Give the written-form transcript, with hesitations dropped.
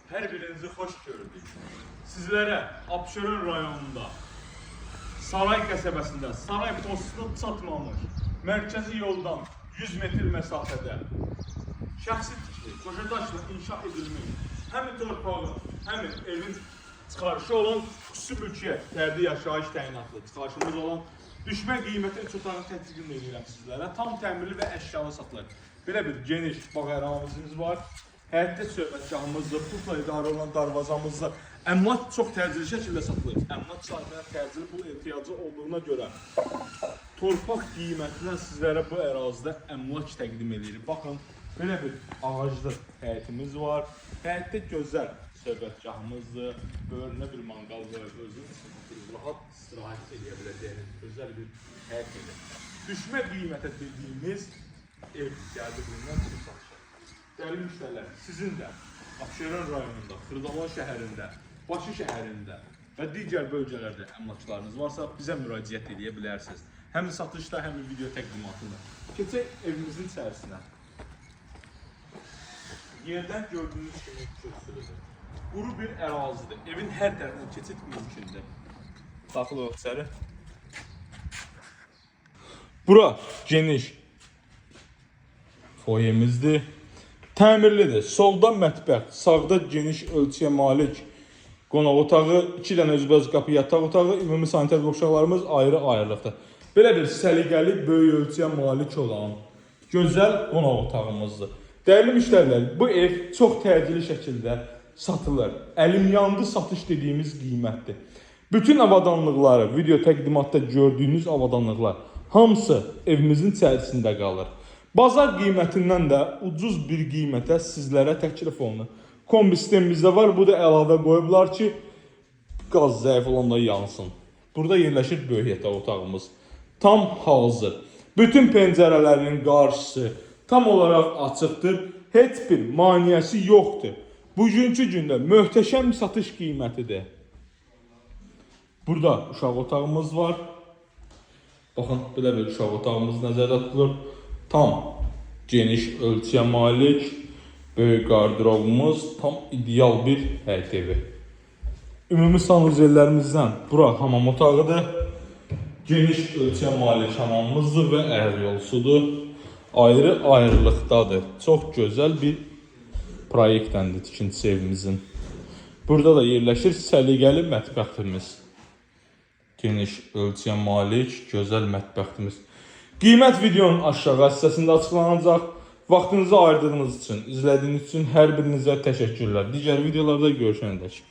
Hər birinizi xoş gördük. Sizlərə Abşeron rayonunda, Saray qəsəbəsində, Saray postuna çatmamış, mərkəzi yoldan 100 metr məsafədə şəxsi tikili, qoca daşla inşa edilmiş, həm torpağın, həm evin çıxarışı olan xüsusi mülkiyyət, fərdi yaşayış təyinatlı çıxarışımız olan düşmə qiyməti 3 otağı təqdim edirəm sizlərə. Tam təmirli və əşyalı satılır. Belə bir geniş bağ ərazimiz var. Həyətdə söhbətgahımızdır, pultla idarə olunan darvazamızdır. Əmlak çox təcili şəkildə satılır. Əmlak sahibinə təcili pul ehtiyacı olduğuna görə torpaq qiymətinə sizlərə bu ərazidə əmlak təqdim edirik. Baxın, belə bir ağaclı həyətimiz var. Həyətdə gözəl söhbətgahımızdır. Böyrünə bir manqal qoyub özünüz üçün rahat istirahət edə biləcəyiniz gözəl bir həyət evi. Düşmə qiymətə dediyimiz ev gəldi bundan çıxıb satışa. Dəyərli müştərilər, sizin də Abşeron rayonunda, Xırdalan şəhərində, Bakı şəhərində və digər bölgələrdə əmlaklarınız varsa bizə müraciət edə bilərsiniz. Həm satışda, həm video təqdimatında. Keçək evimizin içərisinə. Yerdən gördüyünüz kimi kürsülüdür. Quru bir ərazidir. Evin hər tərəfindən keçid mümkündür. Daxil olaq içəri. Bura geniş foyemizdir. Təmirlidir. Solda mətbəx, sağda geniş ölçüyə malik qonaq otağı, 2 dənə üzbəüz qapı yataq otağı, ümumi sanitar qovşaqlarımız ayrı-ayrılıqda. Belə bir səliqəli, böyük ölçüyə malik olan gözəl qonaq otağımızdır. Dəyərli müştərilər, bu ev çox təcili şəkildə satılır. Əlim yandı satış dediyimiz qiymətdir. Bütün avadanlıqları, video təqdimatda gördüyünüz avadanlıqlar hamısı evimizin içərisində qalır. Bazar qiymətindən də ucuz bir qiymətə sizlərə təklif olunur. Kombi sistemimizdə var. Bu da əlavə qoyublar ki, qaz zəif olanda yansın. Burada yerləşir böyük yataq otağımız. Tam hazır. Bütün pəncərələrin qarşısı tam olaraq açıqdır. Heç bir maneəsi yoxdur. Bugünkü gündə möhtəşəm satış qiymətidir. Burada uşaq otağımız var. Baxın, belə bir uşaq otağımız nəzərdə tutulur. Tam geniş ölçüyə malik böyük qarderobumuz, tam ideal bir həyət evi. Ümumi sanuzellərimizdən bura hamam otağıdır. Geniş ölçüyə malik hamamımızdır və ayaq yolusudur. Ayrı ayrılıqdadır. Çox gözəl bir proyektəndir tikintisi evimizin. Burada da yerləşir səliqəli mətbəximiz. Geniş ölçüyə malik gözəl mətbəximiz. Qiymət videonun aşağı hissəsində açıqlanacaq. Vaxtınızı ayırdığınız üçün, izlədiyiniz üçün hər birinizə təşəkkürlər. Digər videolarda görüşənədək.